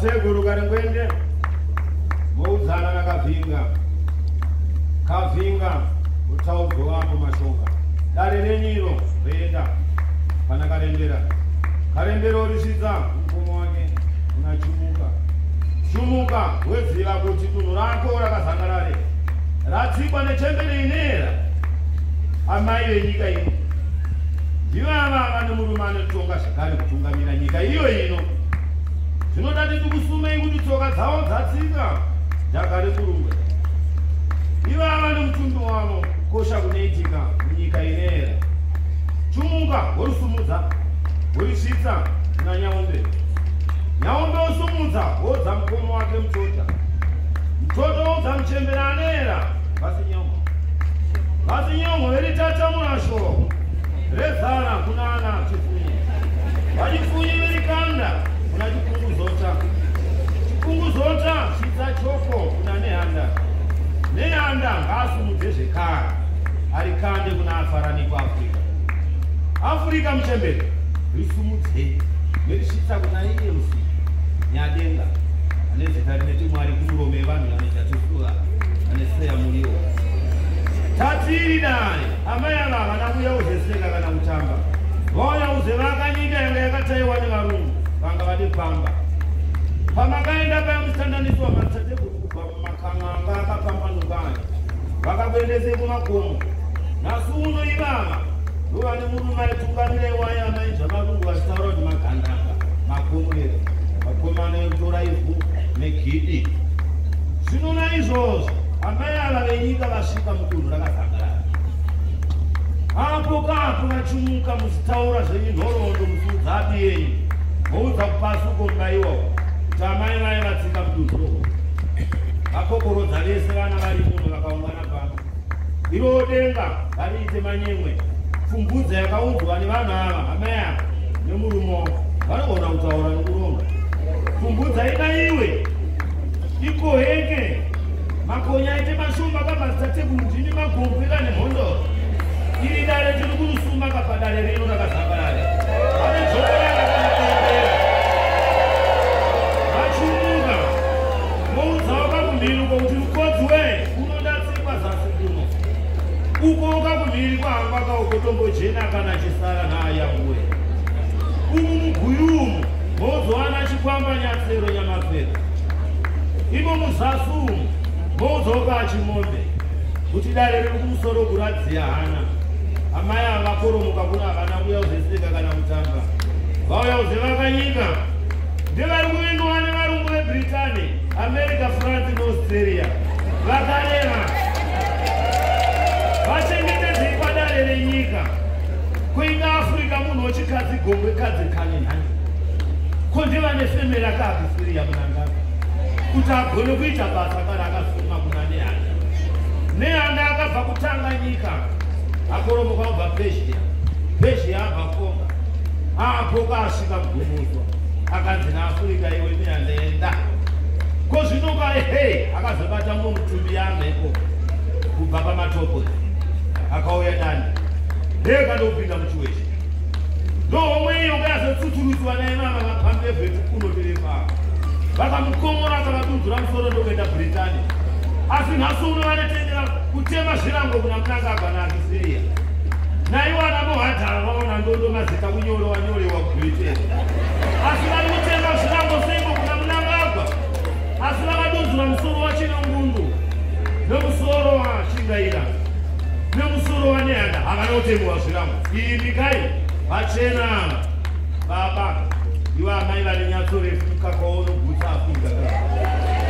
Tateguru Karengwende moudzana naKavhinga. Kavhinga utaudzwa wako mashonga. Dare renyiro roenda pana Karembera. Karembera orisvitsa mukoma wake kuna Chumuka. Chumuka weziva kuti dunhu rako rakazangarare ratsikwa nechembere inera amai venyika ino. Ndivava vane murume anotonga zvakare kutungamira nyika iyo ino. Zvinoda titikusumei kuti tsoka dzavo dzatsika dhaka rekurungwe. Ivava nemutumbi wavo kukosha kunoitika munyika inoera. Chumuka worisumudza worisvitsa kuna Nyaombe. Nyaombe wosumudza wodza mukoma wake Mutota. Mutota wodza muchembere anoera Vasinyongo. Vasinyongo veritatamura shoko rezara kuna ana Chifunyi. Vachifunyi verikanda kuna Chipunguzota. Chipunguzota svitsa choko kuna Nehanda. Nehanda ngaasumudze zvekare arikande kuna Afarani kuAfrica. Africa muchembere risumudzei merisvitsa kuna iye musiki Nyadenga ane zita rinoti Mwari kumuromo yevanhu vanoita tusuva ane seya muriwo. Tatiri dare amai ava havana kuuya kuzeseka kana kutamba. Vauya kuzevaka nyika yanga yakataiwa nevarungu vanga vade pamba. Pamakaenda paya muchitandaniswa madzitateguru kubva mumakanga anga akapambanuka aya vakakuendesei kumakomo. Nhasi uno ivava ndovane murume aitungamira iwaya amai zvavarungu vachitaura kuti magandanga makomurero vakomana vekutora ivhu negidi. Zvino naizvozvo amai ava venyika vasvika mudunhu rakazangarara. Apo kapo vachimuka muchitaura zvenyu nhoroondo muchiudza abi yenyu moudza kupasi uko mubaiwa kuti amai vaye vatsika mudunhu roho. Vakokorodza vese vana vari muno vakaungana pano. Iro denga ngariite manyemwe. Pfumvudza yakaudzwa nevanhu ava amai ava nemurume wavo vanogona kutaura nekuronga. Pfumvudza ibaiwe ikoheke makonya aite mashoma kamadzitateguru ndini magombwe kane mhondoro. Iri dare tiri kurisuma kapadare rino rakazambarare. Vane dzoko rakakanakembera. Vachumuka moudzawo kakumhiri uko kuti rukodzi we unondatsikwa zasi kuno. Uko kakumhiri kwahamba kauko tombojena kana chisara naayanguwe. Umu muguyu umu mozowana chikwamba nyatsero nyamapfero. Imo muzasi umu moudzawo kachimombe kuti dare riri kumusoro kuradziya hana. Amai ava vakoromoka kuno havana kuuya kuzeseka kana kutamba. Vauya kuzevaka nyika. Ndevari kuvingwa nevarungu veBritain, America, France neAustralia. Vakareva. Vachengetedzei padare renyika. Kuinga Africa munhu wechikadzi gongwe kadzi kani nhani. Ko ndevane feme rakaakisiriya Mnangagwa kuti agone kuita basa kana akasuma kuna Nehanda. Nehanda akabva kuTanganyika akoromoka kubva Persia. Persia abva Konga. Apo asvika Mugumuswa akanzi naAfrica iwe Nehanda enda. Ko zvino ka hey akazobata mumwe mutumbi yamhepo kubva pamatopo akauya dani ndekandopinda muchiweshe ndohomwe iyo ngayazotsuturudzwa naivava vapambi vetu kuno tiri pano vakamukomora akavadunzura musoro ndokuenda Britania. Asi nhasi uno vanotendera kutema zvirango kuna Mnangagwa naAkisiriya naiwo ana Mohadhara vaona ndondo mazita kunyorowa nyorewa kuBritain. Asi vari kutema zvirango seiko kuna Mnangagwa? Asi vakadunzura musoro waChinongundu nemusoro waChingaira nemusoro waNehanda havana kutemewa zvirango. Iyi mikai vachena baba ivo amai vane nyatso refu mukaka waunogutsa Africa ka.